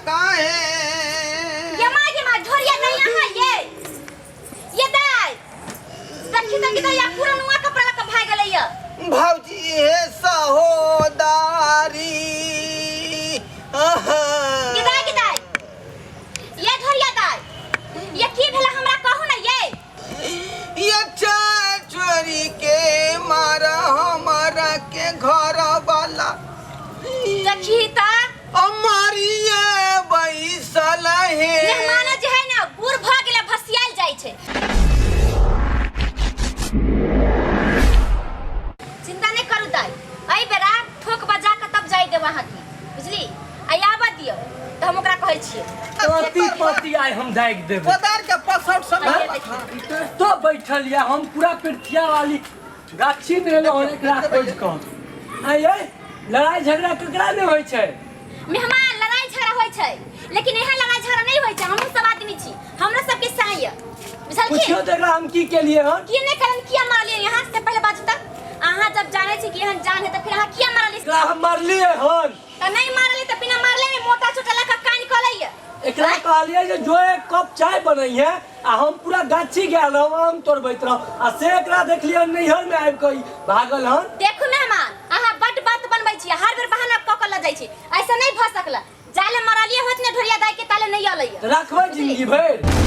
काहे। ये माँ, ये माँ, ढोरिया नहीं यहाँ ये ये दाई देखी देखी तो या पूरा नुआ कपड़ा लगा भाग गेलै ये। भौजी हे सहोदारी। आहा। ये दाई, ये दाई, ये ढोरिया दाई, ये की भेला हमरा कहू ना ये। ये चोरी के मारा हमारा के घर वाला। देखी त अमारिये बैसल हे। मेहमान जे है ना बूढ़ भ गेलै, भसियाल जाइ छै। चिंता नहीं करू दाई, एहि बेरा ठोक बजा के तब जाय देब अहाँके, बुझली? आ आबऽ दियौ तऽ हम ओकरा कहै छियै। पति पति आइ हम दागि देबै। पदार के पसौट सब। आइए देखियौ। तो बैठल या हम पूरा पृथिया वाली गाछी में एलहुँ हन एकरा खोजि कऽ। आइ यै, लड़ाई झगड़ा ककरा नहि होइ छै? मेहमान, लड़ाई झगड़ा होइ छै, लेकिन एहन लड़ाई झगड़ा नहीं होइ छै। हमहूँ सब आदमी छी, हमरा सबके साई यऽ, बुझलखिन? पुछियो तऽ एकरा हम की केलिए हन। की नहीं करन, किया मारलियै यहाँ से पहले बाजू तक। अहाँ जब जानै छी कि एहन जान है तऽ फिर अहाँ किया मारलियै? एकरा हम मारलिए हन? तऽ नहीं मारलियै तऽ बिना मारले में मोटा चोटा लगा कान कऽ लैया। एकरा कहलिए जे जो एक कप चाय बनैहे आ हम पूरा गाछी गेल रहूँ, आम तोड़बैत रहूँ, आ से एकरा देखलिए नैहर में आबि कऽ ई भागल हन। देखू मेहमान, अहाँ बड्ड बात बनबै छी, हर बेर बहाना कऽ कऽ लऽ जाइ छी। ऐसा नहीं भऽ सकला। जाले मरलिए होत ने ढोरिया दाई के, ताले नहीं अलैया। तऽ रखबै जिंदगी भरि?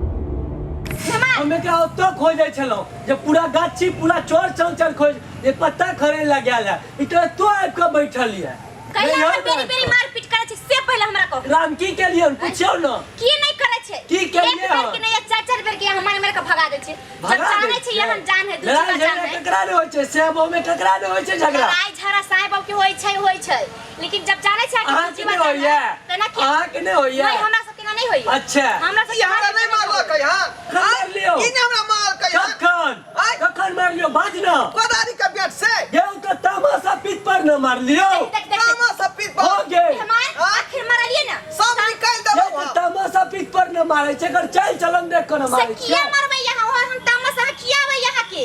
मेहमान, हम एकरा ओतऽ खोजै छलहुँ जे पूरा गाछी पूरा चोर चौचर खोज जे पत्ता खड़े लग गेल है, ई तऽ एतो आबि कऽ बैठल यऽ। कैला नैहर अहाँ में बेरी आबि बेरी कऽ। मारपीट करै छी से पहिले हमरा कहू। राम की केलियै हन पुछियौ ने। की नहीं करै छै? की केलियै एक बेर हन? के नहीं, चार चार बेर के अहाँ मारि मारि के भगा दै छी। जब भगा दै जानै छी छियै। एहन जान है, दू लड़ाई चीज जान झगड़ा है। ककरा नहि होइ छै? साहेब में ककरा नहि होइ छै झगड़ा? लड़ाई झगड़ा साहेब बाबू के होइ छै, होइ छै, लेकिन जब जानै छै अहाँके नहि होइया? तेना की अहाँके नहि होइया? नहीं, हमरा सबके ना नहीं होइया। अच्छा। हमरा सबके ई हमरा नहीं मारलक है। हां, कखन मारलियौ? ई नहीं हमरा मारलकै हन। कखन? आँय? कखन मारलियौ बाज न। कोदारी के बेट से। गेहूं के तामासा पीठ पर न मारलियौ? देख देख देख। तामा सब पीठ पर हो गेल। मेहमान, आँय? आखिर मारलियै ना। सब निकालि देबौ। ये तऽ हम। तामासा पीठ पर न मारै छै, एकर चालि चलन देख कऽ न से मारै किया छै। मारबै यहाँ और हम तामस अहाँ किया आबै यहाँ के?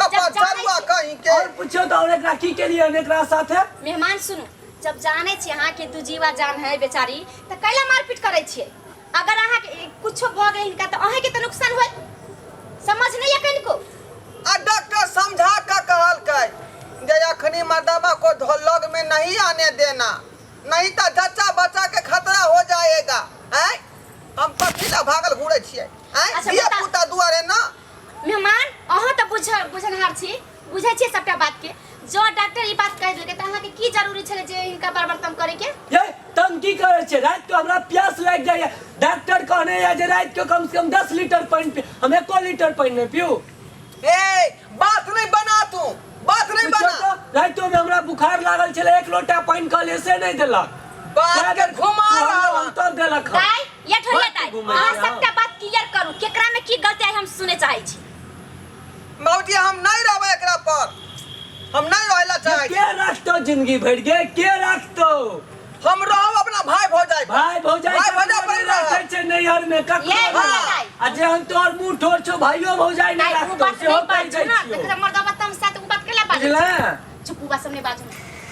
कपड़ जब जानै चरुआ छी- कहीं के। और पूछियो तऽ और एकरा की केलियै हन एकरा साथे? मेहमान सुनू, जब जानै छी अहाँ के दू जीवा जान है बेचारी तऽ कैला मारपीट करै छियै? अगर अहाँ के कुछो भऽ गेल हिनका तऽ अहाँ के तऽ नुकसान होत, समझ नहीं है कनिको? आ डॉक्टर समझा के कहलकै जे अखनी मर्दाबा को लग में नहीं आने देना, नहीं तो जच्चा बच्चा के खतरा हो जाएगा। हैं, हम कथी ला भागल घूरे छियै? हैं? अच्छा, धिया बता- पुता दुआरे ना। मेहमान, अहाँ तऽ बुझ बुझनहार छी, बुझै छियै सबटा बात के। जो डॉक्टर ई बात कहि देलकै तऽ अहाँके की जरूरी छलै जे हिनका बार बार तंग करे के? ये तंग की करै छै? राति के हमरा प्यास लागि जाइए, डॉक्टर कहने यऽ जे राति के कम से कम 10 लीटर पानि पी, हम एको लीटर पानि नहि पीऊ। ए, बात नहीं बना तू, बात नहीं पूछो बना। तऽ रातिो में हमरा बुखार लागल छलै, एक लोटा पानि कहलियै से नहि देलक। बात के घुमा रहल हम तब देलक हन। दाई या ठोरिया बात के दाई, घुमै अहाँ छै, हँ। सबटा बात क्लियर करू, केकरा में की गलती है हम सुने चाहै छी। बाबूजी, हम नहीं रहबै एकरा पर, हम नहीं रहै ला चाहै छी। के रखतो जिंदगी भरि गे, के रखतो? हम रहब अपना भाई भौजाई पर। भाई भौजाई भाई भौजाई ककरो पर नहि रहब। राखै छै नैहर में ककरो ये नहि। भौजाई दाई। आ जे हम तोहर मुंह ठोर छौ, भाइयो भौजाई नहि दाई, उ राखतो बात सेहो नहीं कहि बाजू दै ना। छियौ। देखो मर्दवा तमसा तऽ उ बात केला बाजै? बुझले? चुप, उ बात सब नहि बाजू।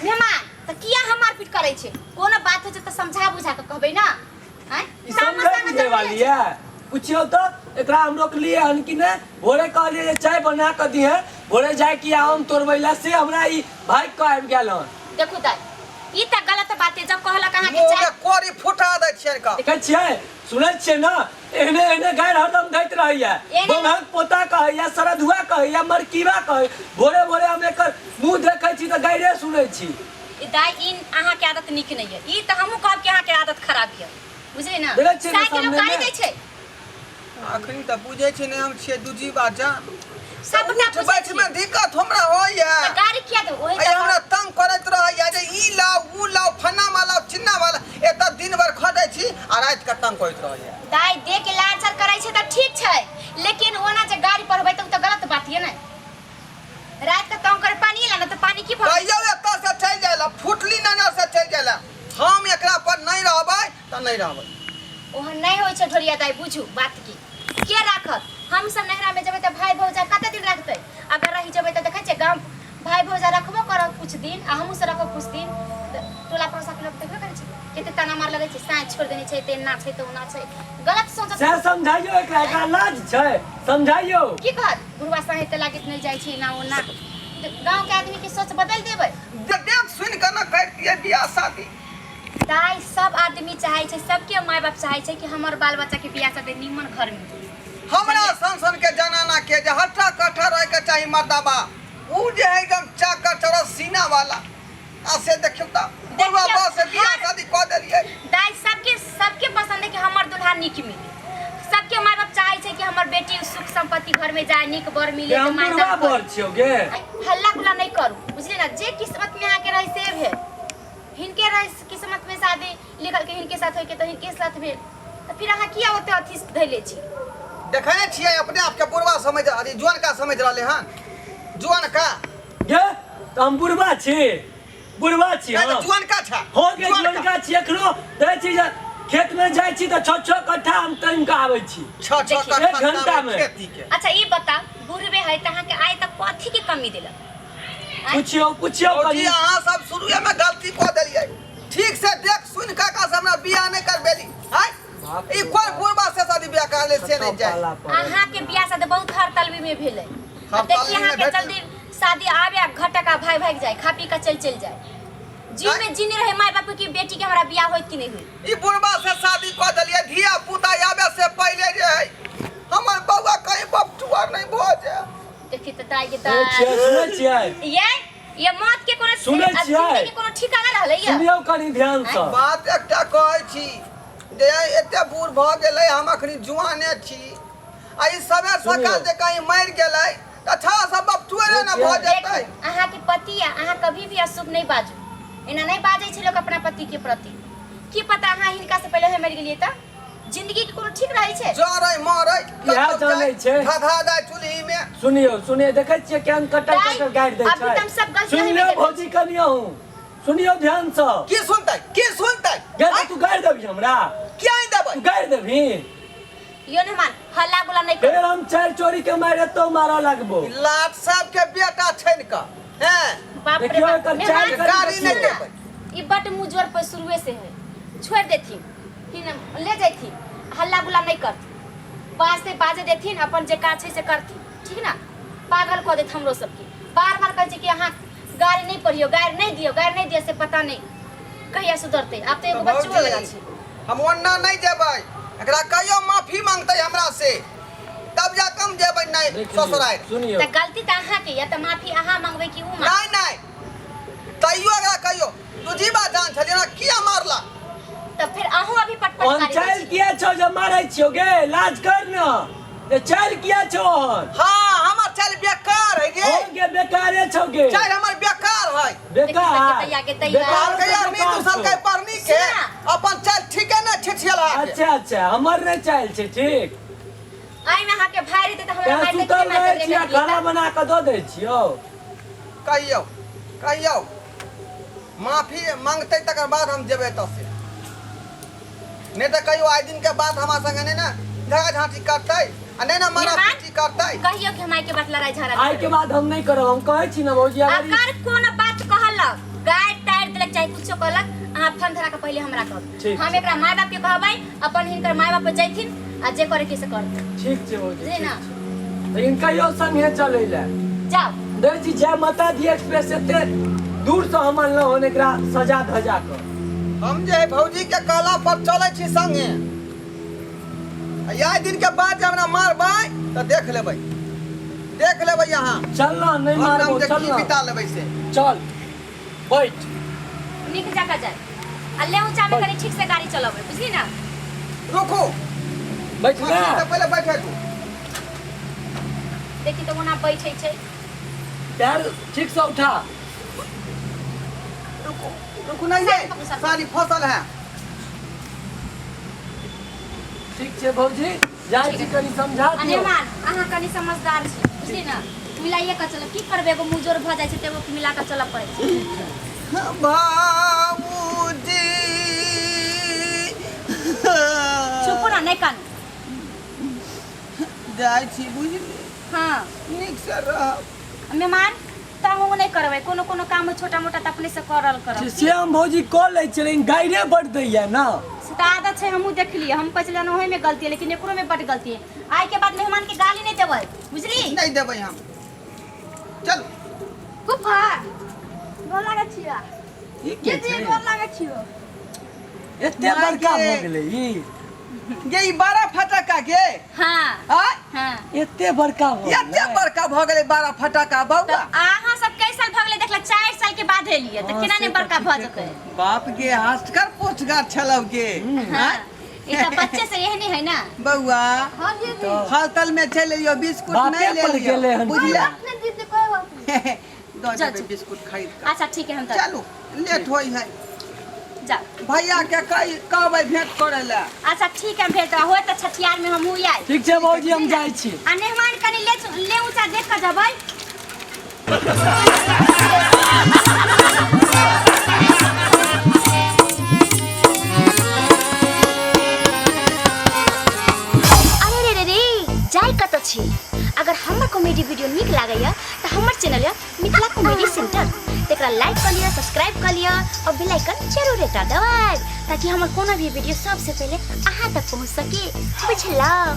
मेहमान, तऽ किया हम मारपीट करै छै? कोनो बात होइ छै तऽ समझा बुझा कऽ कहबै ना। आँय? ई तामस समझै आना बुझै जरूरी वाली छै। है? पुछियौ तऽ एकरा हम रोकलियै हन कि नहि? भोरे कहलियै जे चाय बना कऽ दिहे, भोरे जाय कि आम तोड़बै लए, से हमरा ई भागि कऽ आबि गेल हन। देखू दाइ, ई तऽ गलत बात है जब कहलक अहाँके मुँह चाय में कोरी फुटा दै छियनि का। देखै छियै, सुनै छियै ने, एहने एहने गारि हरदम दैत रहैया। एहने- बौहक पोता कहैया, सरधुआ कहैया, मरकीबा कहै। भोरे भोरे हम एकर मुँह देखै छी तऽ गाइरे सुनै छी। ई दाइ, ई अहाँके आदत नीक नहि यऽ। ई तऽ हमहूँ कहब कि अहाँके आदत खराब यऽ, बुझलियै ने? देखै छियै ने साइकिल सामनेमे? गाड़ी दै छै। अखनी तऽ बुझै छी ने, हम छियै दूजी बात जान। सबटा उठ बुझै बैठ में छियै। दिक्कत हमरा होइया। तऽ गाड़ी किया देबै ओही अइ तऽ हमरा तंग करैत रहैया जे ई लाउ, ऊ लाउ, फन्ना वाला, चिन्ना वाला। एतऽ दिन भरि खटै छी आ राति के तंग करैत रहैया। दाइ, दे के लाचार करै छै तऽ ठीक छै, लेकिन ओना जे गाड़ी पढ़बै तऽ उ तऽ गलत बात यऽ ने। राति के तंग करे पानी ला ने तऽ पानी की भऽ कहियो एतऽ से चलि जाय ला, फुटली नजर से चलि जाय ला। हम एकरा पर नहीं रहबै तऽ नहीं रहबै। ओहन नहीं होइ छै ढोरिया दाइ, बुझू बात की के राखत? हम सब नैहरा में जेबै तऽ भाई भौजा कते दिन रखतै? अगर रहि जेबै तऽ देखै छियै गाम भाई भौजा रखबो करत कुछ दिन आ हमहूँ सब रखब कुछ दिन। तऽ टोला पड़ोसा के लोग देखबे करै छै कते ताना मार लगै छै साँझ छोड़ि देने छै ते एना छै तऽ ओना छै गलत सोचत सएह समझाइयो एकरा एकरा लाज छै समझाइयो की कहत बुढ़वा साहेब तऽ लागैत नहि जाइ छै एना ओना तऽ गाँव के आदमी के सोच बदलि देबै देख सुनि कऽ ने करितियै बियाह शादी दाइ सब आदमी चाहै छै सबके माय बाप चाहै छै कि हमर बाल बच्चा के बियाह शादी नीमन घर में होय। हमरा सन सन के जनाना के जे हट्टा कट्ठा रहे के चाही मर्दाबा उ जे है एकदम चाकर चौड़ा सीना वाला आ से देखियौ तऽ बुढ़वा देखियौ, बाप से बियाह हर- शादी कऽ देलियै दाइ सबके सबके पसंद है कि हमर दुल्हा नीक मिले सबके माय बाप चाहै छै कि हमर बेटी सुख संपत्ति घर में जाए नीक बर मिले हम तऽ माय बुढ़वा बाप बर छियौ गे हल्ला गुल्ला नहीं करू बुझलिए ना जे किस्मत में अहाँके रहे से भेल हिनके रहे किस्मत में शादी लिखल के हिनके साथ होय के तऽ हिनके साथ भेल तऽ फिर अहाँ किया ओते अथी धैले छी देखै नहि छियै अपने आपके बुढ़वा समझ अथी जुअनका समझ रहलै हन जुअनका गे तऽ हम बुढ़वा छी बुढ़वा छी नहि तऽ हम जुअनका छै हो गे जुअनका। जुअनका छी एखनो दै छी जे खेत में जाइ छी तऽ छओ छओ कट्ठा हम तामि कऽ आबै छी छह छह देखियौ, कट्ठा एक घंटा में। खेती के अच्छा ई बताउ बुढ़बे है तऽ अहाँके आइ तक कथी के कमी देलक आँय? पुछियौ पुछियौ भौजी कनी अहाँ सब शुरुए में गलती कऽ देलियै ठीक से देख सुन कऽ का से हमरा बियाह नहि करबेली आँय बाप ई रे कोन बाप। बुढ़वा से शादी बियाह कर ले से नहीं जाए पाला पड़ल। अहाँके बियाह शादी बहुत हड़तालवी में भेलै आ हड़तालवी देखिए में अहाँके भेल। जल्दी शादी आबे आ घटक आ भाई भाग जाए खा पी कऽ चल चल जाए जी में जीने रहे माय बाप की बेटी के हमरा बियाह होइत कि नहीं होइत ई बुढ़वा से शादी कऽ देलियै धिया पुता आबे से पहिले जे है हमर बौआ कहीं बपटुआ नहीं भऽ जाए देखी तऽ दाई के सुनै छियै दाई सुनै छियै ये ये मौत के कोनो सुनै अब छियै? जिंदगी के कोनो ठिकाना रहलै ये सुनियौ कनी ध्यानसँ बात एकटा कहै छी जे एते बूढ़ भऽ गेलै हम अखनी जुआने छी आ ई सबे सकाल जे कहीं मरि गेलै तऽ अच्छा सब बपटुए ने भऽ जेतै देखू अहाँके पति आ अहाँ कभी भी अशुभ नहीं बाजू एना नहीं बाजै छै लोक अपना पति के प्रति की पता अहाँ हिनका से पहिले मरि गेलियै तऽ जिंदगी के कोनो ठीक रहै छै जरै मरै इएह जानै छै। धधा जाय चूल्ही में सुनियौ सुनियौ देखै छियै केहन कटर दाइ, कटर गारि दै अभी छै तऽ हम सब गलती सुनि नहीं लियौ देखै भौजी कनी अहूँ सुनियौ ध्यानसँ की सुनतै की सुनतै गे तऽ तू गारि देबही हमरा किया नहि देबै तू गारि देबही यो ने मान हल्ला गुल्ला नहीं फेर करू हम चारि चोरी के मारि एतौ मारऽ लगबो लाट साहब के बेटा छैन कऽ हैं बाप रे देखियौ बाप एकर मेहमान चारि करी गाड़ी नहि देखियौ। देबै ई बड मुँहजोर पर शुरुए से है छोड़ देथिन हिन ले जैथिन हल्ला गुल्ला नहीं करथिन बाजते बाजे देथिन अपन जे काज छै से करथिन ठीक ना पागल कऽ देत हमरो सबके बार बार कहै छै कि अहाँ गाड़ी नहीं पढ़ियौ गाड़ी नहीं दियौ गाड़ी नहीं दियौ से पता नहीं कहिया सुधरतै आब तऽ एगो बच्चो वाला छै हम ओन्ना नहीं जेबै एकरा कहियो माफी मांगतै हमरा से तब जा कम जेबै नहीं देख लियौ, ससुराल सुनियौ तऽ गलती तऽ अहाँके यऽ तऽ माफी अहाँ मांगबै कि उ मांगतै नहीं नहीं तैयो एकरा कहियो तू जीवा जान छलियै ना किया मारला तऽ फेर अहूँ अभी पटपट ओहन गाड़ी दै चालि छी किया छौ जे मारै छियौ गे लाज कर न जे चालि किया छौ ओहन हाँ हमर चालि बेकार है रे हो गे बेकारे छौ गे चालि हमर बेकार है बेकार देखी सके तैया बेकार कहलकै यार बेकार नीतू छौ। सलकै पढ़नी के सुना। अपन चालि ठीके ने छिछियल अच्छा अच्छा हमर नहि चालि छै ठीक एहिमे अहाँके भाय रहितै तऽ हमरा तें मारि सुतल दैत रहै छियै खाना बना कऽ दऽ दै छियौ कहियौ कहियौ माफी मांगतै तकर बाद हम जेबै एतऽ से नहि तऽ कहियो आइ दिनके बाद हमरा संगे नहि ने झगड़ा झाँटी करतै आ नहि ने मारा निर्माण? पीटी करतै कहियो कि हम आइ के बाद लड़ाई झगड़ा आइ के बाद हम नहि करब हम कहै छी ने भौजी अगर ई- अगर कोनो बात कहलक गारि तारि देलक चाहे कुछो कहलक अहाँ फोन धरा के पहिले हमरा कहब ठीक हम छै। एकरा माय बाप के कहबै अपन हिनकर माय बाप जैथिन आ जे करे के से करतै ठीक छै भौजी बुझलियै ठीक ना? छै लेकिन कहियो संगे चलै लए जाउ दै छी जय माता दी एक्सप्रेस एते दूर से हम अनलहुँ हन एकरा सजा धजा कऽ हम जे है भौजी के कहला पर चलै छी संगे आ आइ दिन के बाद जे हमरा मारबै तऽ देख लेबै देख लेबै अहाँ चल ना नहीं हम नाम मारबो जे चल की ना बिता लेबै से चल बैठ नीक जकाँ जाय आ ले ऊँचा में कनी ठीक से गाड़ी चलाबै बुझली ना रुकू बैठ ना मशीन से पहिले बैठे तू देखी तऽ ओना बैठै छै पैर ठीक से उठा रुकू रुकू नहीं ये सारी फसल है ठीक छै भौजी जाइ छी कनी समझा आ दियौ मेहमान अहाँ कनी समझदार छी बुझली ना मिलाइए कऽ चलब की करबै एगो मुँहजोर भऽ जाइ छै तऽ एगो मिला कऽ चलऽ पड़ै छै बाबूजी चुपू ना नहि कानू जाइ छी बुझली हाँ नीक से रहब मेहमान तंग उंग नहि करबै। कोनो कोनो काम छोटा मोटा तऽ अपने से करल करब। से हम भौजी कऽ लै छियै, लेकिन गाइरे बड्ड दैया ना। से तऽ आदत छै, हमहूँ देखलियै। हम कहै छलियै ओहिमे गलती है, लेकिन एकरोमे बड्ड गलती है। आइ के बाद मेहमान के गाली नहि देबै, बुझली? नहि देबै हम, चल। फूफा, गोर लागै छियै। ई के दीदी छै? गोर लागै छियो। एते बड़का माय भऽ गे। गेलै ई? गे, ई बारह फटका गे? हाँ। आय? हाँ। एते बड़का भऽ एते गेलै? बड़का भऽ गेलै बारह फटका तऽ बौआ। अहाँ सब कै साल भऽ गेलै देखला? 4 साल के बाद एलियै तऽ हाँ, केना से नहि तऽ बड़का भऽ ठीके जेतै? बाप गे, हसकर पोछगर छलौ गे। हाँ, आँय? ई तऽ बच्चे से एहने है ना। बौआ। हाँ दीदी। तऽ हॉस्टल में चलि अइयो, बिस्कुट बापे नहीं ले पर लियो। गेलै हन। बुझला? नहीं दीदी, कोई बात नहीं। दऽ जा, देबै जा। बिस्कुट खरीद कऽ। अच्छा ठीक है, हम तऽ चलू, लेट होइ है। जा। भैया के कहि कहबै भेंट करै लए। अच्छा ठीक है, हम भेज देबै। होय तऽ छठियार में हमहूँ आयल। ठीक छै भौजी, हम जाइ छी। आ मेहमान कनि ले ले ऊँचा देख कऽ जेबै। अरे रे रे रे, जाय कतऽ छी? अगर हमर कॉमेडी वीडियो नीक लागैया तऽ हमर चैनल यऽ मिथिला कॉमेडी सेंटर, तकरा लाइक कऽ लिअ, सब्सक्राइब कऽ लिअ और बेल आइकन जरूर एकटा दबाएब, ताकि हमर कोनो भी वीडियो सबसे पहिले अहाँ तक पहुँच सके। बुझलहुँ?